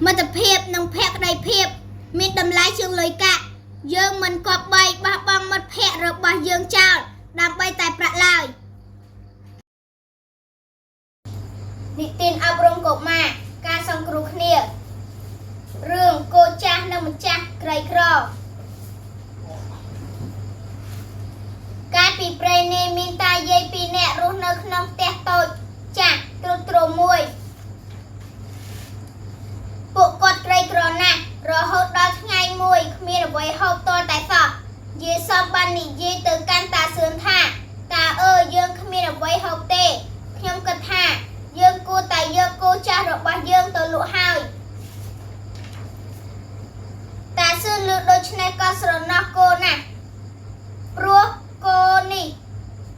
មិត្តភាពនិងភក្តីភាព មានតម្លៃជាងលុយកាក់យើងមិនគប្បីបោះបង់មិត្តភក្តិរបស់យើងចោលដើម្បីតែប្រាក់ឡើយនិទានអប់រំកុមារការសង្គ្រោះគ្នារឿងគោចាស់និងម្ចាស់ក្រីក្រកាលពីព្រេងនាយមានតាយាយពីរនាក់រស់នៅក្នុងផ្ទះតូចចាស់ទ្រុឌទ្រោមមួយ ពួកគាត់ក្រីក្រណាស់រហូតដល់ថ្ងៃមួយគ្មានអ្វីហូបទាល់តែសោះយាយសំបាននិយាយទៅកាន់តាសឿនថាតាអើយយើងគ្មានអ្វីហូបទេខ្ញុំគិតថាយើងគួរតែយកគោចាស់របស់យើងទៅលក់ហើយតាសឿនលើកដូច្នេះក៏ស្រណោះគោណាស់ព្រោះគោនេះ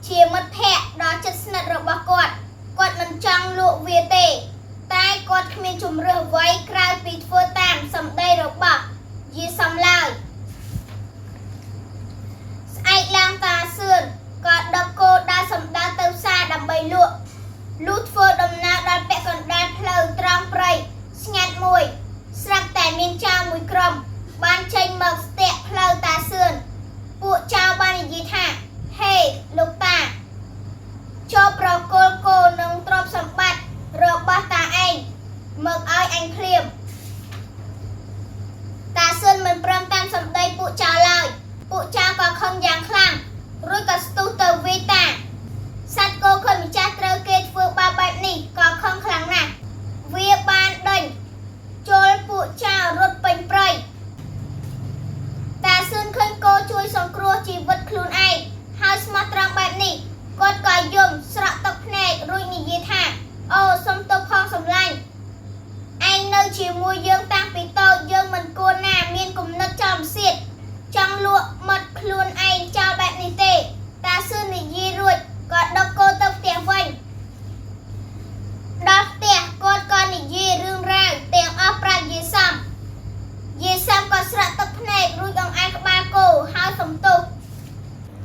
ជាមិត្តភក្តិដ៏ជិតស្និទ្ធរបស់គាត់គាត់មិនចង់លក់វាទេ តែគាត់គ្មានជម្រើសអ្វីក្រៅពីធ្វើតាមសម្ដីរបស់យាយសំឡើយស្អែកឡើងតាសឿនក៏ដឹកគោដើរសម្ដៅទៅផ្សារដើម្បីលក់លុះធ្វើដំណើរដល់ពាក់កណ្ដាលផ្លូវត្រង់ព្រៃស្ងាត់មួយស្រាប់តែមានចៅមួយក្រុមបានចេញមកស្ទាក់ផ្លូវតាសឿនពួកចៅបាននិយាយថាហេលោកតាចូលប្រគល់គោនិងទ្រព្យសម្បត្តិរបស់តាឯងមកឲ្យអញភ្លាមតាសឿនមិនព្រមតាមសម្ដីពួកចៅឡើយពួកចៅក៏ខឹងយ៉ាងខ្លាំងរួចក៏ស្ទុះទៅវាយតាសត្វគោឃើញម្ចាស់ត្រូវគេធ្វើបាបបែបនេះក៏ខឹងខ្លាំងណាស់វាបានដេញជុលពួកចៅរត់ពេញព្រៃតាសឿនឃើញគោជួយសង្គ្រោះជីវិតខ្លួនឯងហើយស្មោះត្រង់បែបនេះគាត់ក៏យំស្រក់ទឹកភ្នែករួចនិយាយថាអូសុំទោសផងសម្លាញ់ឯងនៅជាមួយយើងតាំងពីតូចយើងមិនគួរណាមានគំនិតចំសៀតចង់លក់មាត់ខ្លួនឯងចោលបែបនេះទេតាសឿននិយាយរួចក៏ដឹកគោទៅផ្ទះវិញដល់ផ្ទះគាត់ក៏និយាយរឿងរ៉ាវទាំងអស់ប្រាប់យាយសំយាយសំក៏ស្រក់ទឹកភ្នែករួចអង្អែលក្បាលគោហើយសុំទោស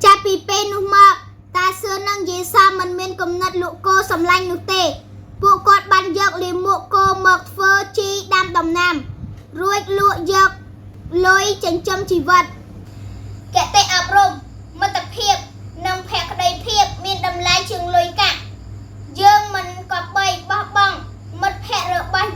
ចាប់ពីពេលនោះមកតាសឿននិងយាយសំមិនមានគំនិតលក់គោសម្លាញ់នោះទេពួកគាត់បានយកលាមកគោមកធ្វើជីដាំដំណាំរួចលក់យកលុយចិញ្ចឹមជីវិតគតិអប់រំមិត្តភាពនិងភក្តីភាពមានតម្លៃជាងលុយកាក់យើងមិនគប្បីបោះបង់មិត្តភក្តិរបស់